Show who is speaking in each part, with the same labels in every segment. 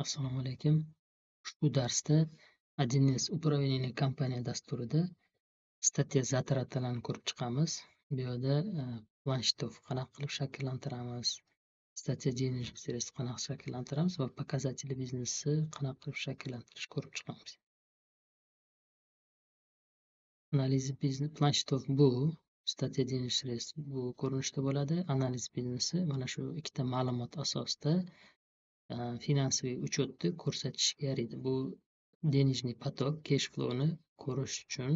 Speaker 1: Assalomu alaykum. Ushbu darsda 1С управление kompaniya dasturida статья затрат larni ko'rib chiqamiz. Bu yerda план счетов qanaqa qilib shakllantiramiz, статья денежных средств qanaqa shakllantiramiz va показатели бизнеса qanaqa qilib shakllantirish ko'rib chiqamiz. Analiz biznes план счетов bu статья денежных средств bu ko'rinishda bo'ladi. Analiz biznesi mana shu ikkita ma'lumot asosida finansiy учет ni ko'rsatishga yaraydi. Bu денежный поток, cash flowni ko'rish uchun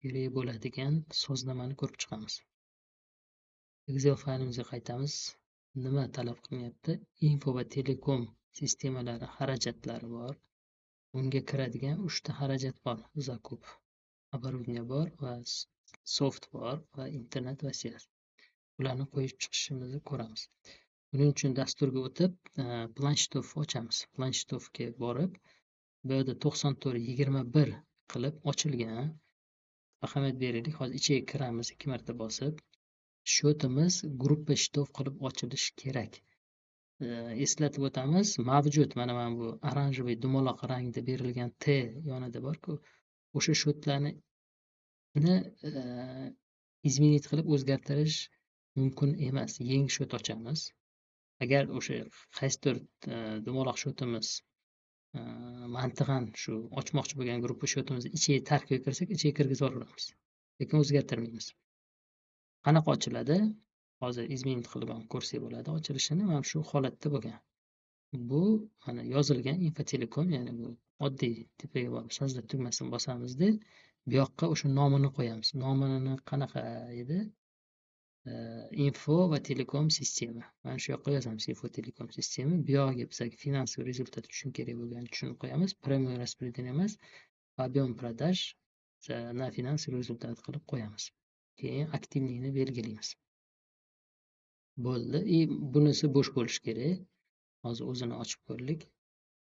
Speaker 1: kerak bo'ladigan sozlamani ko'rib chiqamiz. Excel faylimizga qaytamiz. Nima talab qilinyapti? Info va telekom sistemalari xarajatlari bor. Unga kiradigan 3 ta xarajat bor. Закуп оборудование bor va soft bor va internet va связь. Ularni qo'yib chiqishimizni ko'ramiz. Buning uchun dasturga o'tib, план счетов ochamiz. План счетов ga borib, bu yerda 94 21 qilib ochilgan. Ahamiyat beraylik, hozir ichiga kiramiz, 2 marta bosib. Счет imiz группа счетов qilib ochilishi kerak. Eslatib o'tamiz, mavjud mana bu оранжевый dumaloq rangda berilgan T yonida bor-ku, o'sha счет larni изменить qilib o'zgartirish mumkin emas. Yangi счет ochamiz. Agar o'sha qaysidir dumaloq счет imiz mantig'an shu ochmoqchi bo'lgan gruppa счет imizni ichiga tarkibga kirsak, ichiga kirgizib yuboramiz. Lekin o'zgartirmaymiz. Qanaqa ochiladi? Hozir изменить qilib ham ko'rsak bo'ladi ochilishini. Mana shu holatda bo'lgan. Bu mana yozilgan Infotelekom, ya'ni bu oddiy tepaga borib создать tugmasini bosamizda, bu yoqqa o'sha nomini qo'yamiz. Nomini qanaqa edi? Info va telekom sistema. Mana shu yoqqa yozamiz info telekom sistema. Bu yog'iga bizga финансовый результат uchun kerak bo'lgan tushunib qo'yamiz. Прямой распределение emas, объем продаж на финансовый результат qilib qo'yamiz. Keyin активный ni belgilaymiz. Bo'ldi. И bunisi bo'sh bo'lishi kerak. Hozir o'zini ochib ko'rdik.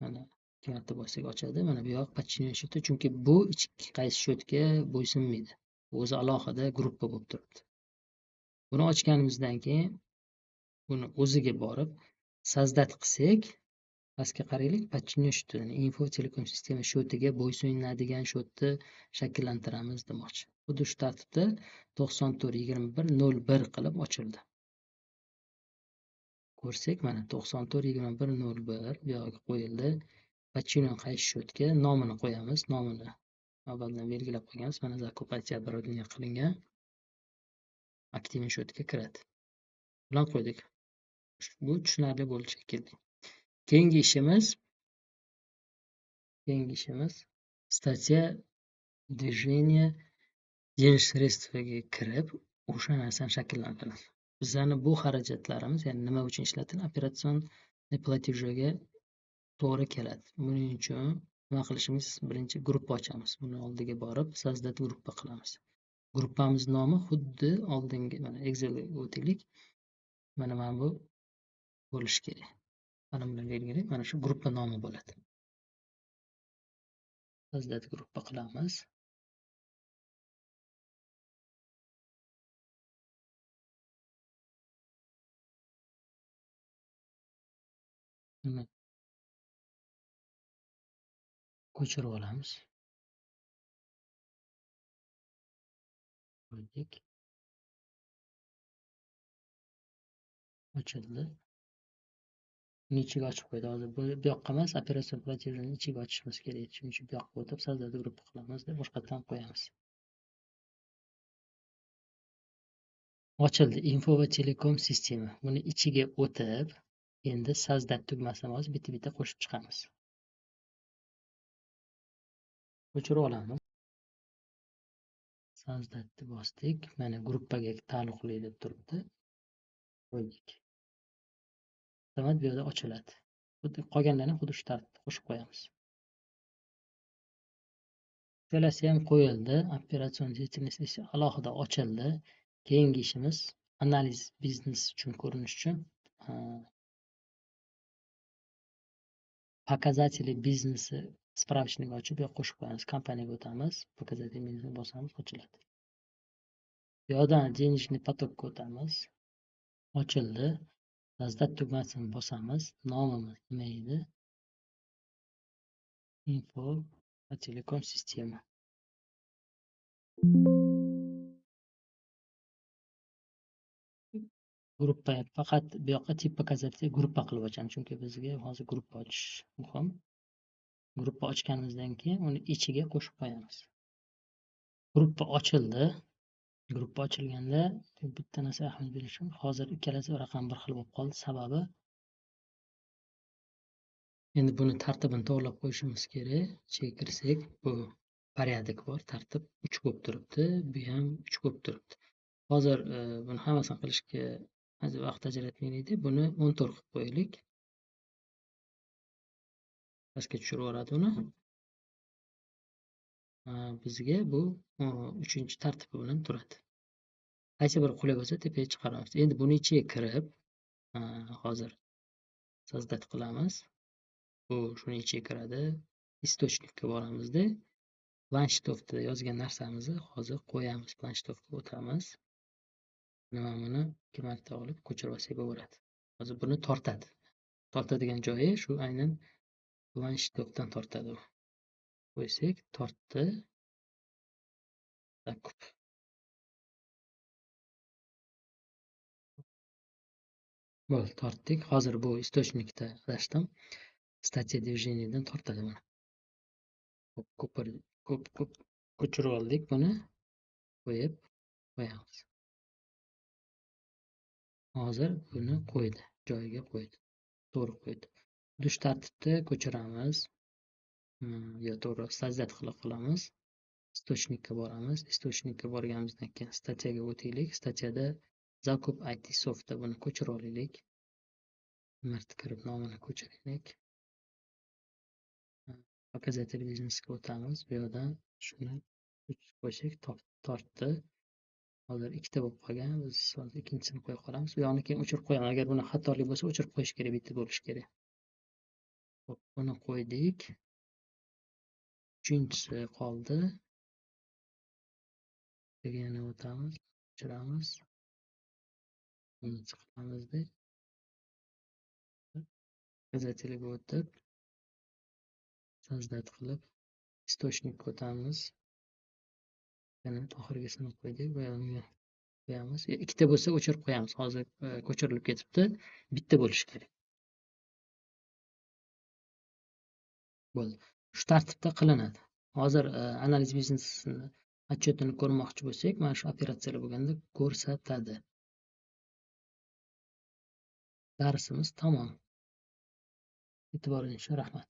Speaker 1: Mana 2 marta bossak ochadi. Mana bu yoq подчиненный счет, chunki bu hech qaysi счет ga bo'ysunmaydi. O'zi alohida gruppa bo'lib turibdi. Buni ochganimizdan keyin buni o'ziga borib создать qilsak, pastga qaraylik, подчиненный счет, info telekom sistema счет iga bo'ysunadigan счет ni shakllantiramiz demoqchi. Xuddi shu tartibda 94 21 01 qilib ochildi. Ko'rsak, mana 94 21 01 bu yoqqa qo'yildi. Подчинен qaysi счет ga nomini qo'yamiz. Nomini avvaldan belgilab qo'yganmiz. Mana закупать оборудование qilingan. Активный счет ga kiradi. Bilan qo'ydik. Bu tushunarli bo'ldi shekilli. Keyingi ishimiz статья движение денежных средств ga kirib, o'sha narsani shakllantiramiz. Bizlarni bu xarajatlarimiz, ya'ni nima uchun ishlatiladi? Operatsion платеж ga to'g'ri keladi. Buning uchun nima qilishimiz? Birinchi gruppa ochamiz. Buni oldiga borib, создать gruppa qilamiz. Gruppamiz nomi xuddi oldingi mana Excelga o'taylik. Mana bu bo'lishi kerak. Mana buni belgilaylik. Mana shu gruppa nomi bo'ladi. Создать gruppa qilamiz. Buni ko'chirib olamiz. Qo'ydik. Ochildi. Buni ichiga ochib qo'ydi. Hozir bu yoqqa emas, operatsion платеж ni ichiga ochishimiz kerak. Shuning uchun bu yoqqa o'tib создать gruppa qilamiz deb boshqatdan qo'yamiz. Ochildi info va telekom sistema. Buni ichiga o'tib, endi создать tugmasini bosib bitta-bitta qo'shib chiqamiz. O'chirib olamiz. Создать bosdik. Mana gruppaga taalluqli deb turibdi. Qo'ydik. Avtomat bu yerda ochiladi. Xuddi qolganlarni xuddi shu tartibda qo'shib qo'yamiz. Uchalasi ham qo'yildi. Operatsion деятельность alohida ochildi. Keyingi ishimiz analiz biznes uchun ko'rinish uchun показатели бизнеса справочник ochib, bu yoqqa qo'shib qo'yamiz. Kompaniyaga o'tamiz. Показатели бизнеса bosamiz, ochiladi. Bu yoqdan денежный поток ga o'tamiz. Ochildi. Создать tugmasini bosamiz. Nomimiz nima edi? Info Telecom sistema. Gruppa faqat bu yoqqa tip показатель gruppa qilib ochamiz, chunki bizga hozir gruppa ochish muhim. Gruppa ochganimizdan keyin uni ichiga qo'shib qo'yamiz. Gruppa ochildi. Gruppa ochilganda bitta narsa ahamiyat berishim, hozir ikkalasi raqam bir xil bo'lib qoldi. Sababi endi buni tartibini to'g'rilab qo'yishimiz kerak. Ichiga kirsak, bu porядок bor, tartib 3 bo'lib turibdi, bu ham 3 bo'lib turibdi. Hozir buni hammasini qilishga hozir vaqt ajratmaylik, buni 14 qilib qo'yaylik. Pastga tushirib yuboradi uni. Bizga bu 3-tartibi bilan turadi. Qaysi biri qulay bo'lsa tepaga chiqaramiz. Endi buni ichiga kirib, hozir sozdat qilamiz. Bu shuni ichiga kiradi. Istochnikka boramizda. Planshetovda yozgan narsamizni hozir qo'yamiz. Planshetovga o'tamiz. Nima buni 2 marta olib ko'chirib olsak bo'ladi. Hozir buni tortadi. Tortadigan joyi shu aynan planshetovdan tortadi u. Qo'ysak tortdi. Zakup. Bo'ldi, tortdik. Hozir bu istochnikda adashdim. Статья движениеdan tortadi buni. Ko'p ko'chirib oldik buni. Qo'yib qo'yamiz. Hozir buni qo'ydi, joyiga qo'ydi. To'g'ri qo'ydi. Dush tartibda ko'chiramiz. Yo to'g'ri, sazdat qilib qilamiz. Istochnikka boramiz. Istochnikka borganimizdan keyin statyaga o'taylik. Statyada Zakup IT Softda buni ko'chirib olaylik. Marta kirib nomini ko'chiraylik. Показатель biznesga o'tamiz. Bu yerdan shuni qo'ysak tortdi. Hozir ikkita bo'lib qolgan. Biz hozir ikkinchisini qo'yib qolamiz. Bu yoqni keyin o'chirib qo'yamiz. Agar buni xatolik bo'lsa o'chirib qo'yish kerak, bitta bo'lishi kerak. Xo'p, buni qo'ydik. Uchinchisi qoldi. Yana o'tamiz, o'chiramiz. Buni chiqaramizda. Показательga o'tib, sozdat qilib, istochnikka o'tamiz. Yana oxirgisini qo'ydik, bu yoqni qo'yamiz. Ikkita bo'lsa o'chirib qo'yamiz. Hozir ko'chirilib ketibdi. Bitta bo'lishi kerak. Bo'ldi. Shu tartibda qilinadi. Hozir analiz biznesini отчетini ko'rmoqchi bo'lsak, mana shu operatsiyalar bo'lganda ko'rsatadi. Darsimiz tamom. E'tiboringiz uchun rahmat.